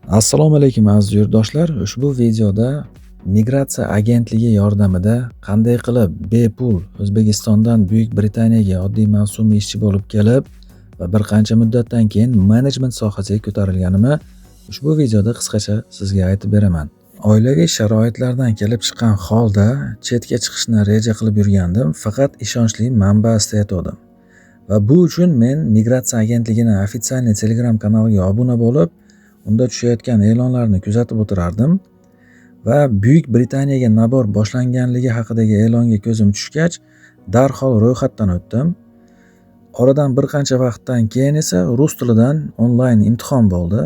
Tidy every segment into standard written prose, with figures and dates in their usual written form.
Assalomu alaykum, aziz yurtdoshlar. Ushbu videoda migratsiya agentligi yordamida qanday qilib bepul O'zbekistondan Buyuk Britaniyaga oddiy mavsumiy ishchi bo'lib kelib va bir qancha muddatdan keyin menejment sohasiga ko'tarilganimni ushbu videoda qisqacha sizga aytib beraman. Oilaviy sharoitlardan kelib chiqqan holda chetga chiqishni reja qilib yurgandim, faqat ishonchli manba istayotgandim. Va bu uchun men migratsiya agentligini официальный Telegram kanaliga obuna bo'lib, unda tushayotgan e'lonlarni kuzatib o'tirardim va Buyuk Britaniyaga набор boshlanganligi haqidagi e'longa ko'zim tushgach, darhol ro'yxatdan o'tdim. Oradan bir qancha vaqtdan keyin esa rus tilidan onlayn imtihon bo'ldi.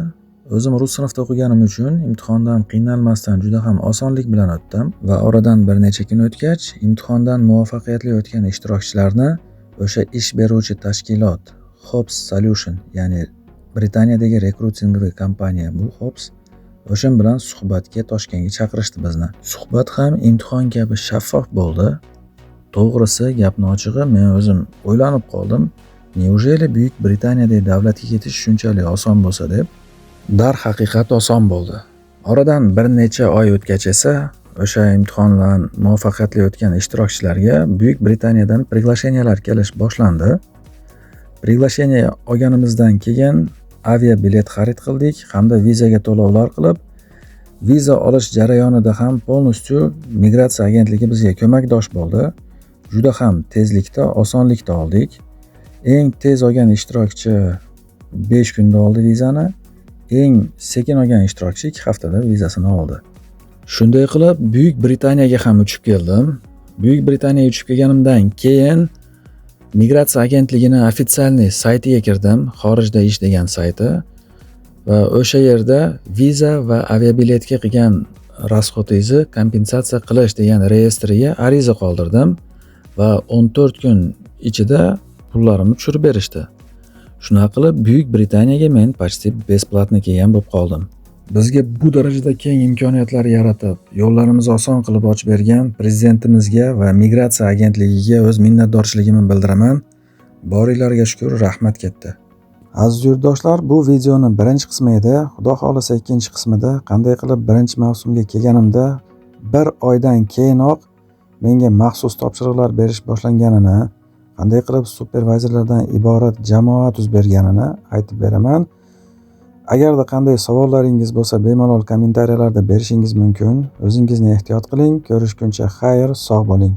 O'zim rus sinfida o'qiganim uchun imtihondan qiynalmasdan juda ham osonlik bilan o'tdim va oradan bir necha kun o'tgach, imtihondan muvaffaqiyatli o'tgan ishtirokchilarni o'sha ish beruvchi tashkilot Hobbs Solution, ya'ni Britaniyadagi рекрутинговый kompaniya bu Hobbs, o'shan bilan suhbatga Toshkentga chaqirishdi bizni. Suhbat ham imtihon kabi shaffof bo'ldi. To'g'risi, gapni ochig'i, men o'zim o'ylanib qoldim. Неужели Buyuk Britaniyadagi davlatga ketish shunchalik oson bo'lsa deb. Darhaqiqat oson bo'ldi. Oradan bir necha oy o'tgach esa o'sha imtihondan muvaffaqiyatli o'tgan ishtirokchilarga Buyuk Britaniyadan приглашения lar kelish boshlandi. Приглашение olganimizdan keyin aviabilet xarid qildik hamda vizaga to'lovlar qilib, viza olish jarayonida ham полностью migratsiya agentligi bizga ko'makdosh bo'ldi. Juda ham tezlikda, osonlikda oldik. Eng tez olgan ishtirokchi 5 kunda oldi vizani, eng sekin olgan ishtirokchi 2 haftada vizasini oldi. Shunday qilib Buyuk Britaniyaga ham uchib keldim. Buyuk Britaniyaga uchib kelganimdan keyin migratsiya agentligini официальный saytiga kirdim, xorijda ish degan sayti, va o'sha yerda viza va aviabiletga qilgan расход ingizni kompensatsiya qilish degan reyestriga ariza qoldirdim va 14 kun ichida pullarimni tushirib berishdi. Shunaqa qilib Buyuk Britaniyaga men почти бесплатно kelgan bo'lib qoldim. Bizga bu darajada keng imkoniyatlar yaratib, yo'llarimizni oson qilib ochib bergan prezidentimizga va migratsiya agentligiga o'z minnatdorchiligimni bildiraman. Boringlarga shukur, rahmat katta. Aziz yurtdoshlar, bu videoni birinchi qismi edi. Xudo xohlasa, ikkinchi qismida qanday qilib birinchi mavsumga kelganimda bir oydan keyinoq menga maxsus topshiriqlar berish boshlanganini, qanday qilib supervayzerlardan iborat jamoa tuzib berganini aytib beraman. Agarda qanday savollaringiz bo'lsa, bemalol kommentariyalarda berishingiz mumkin. O'zingizni ehtiyot qiling. Ko'rishguncha xayr, sog' bo'ling.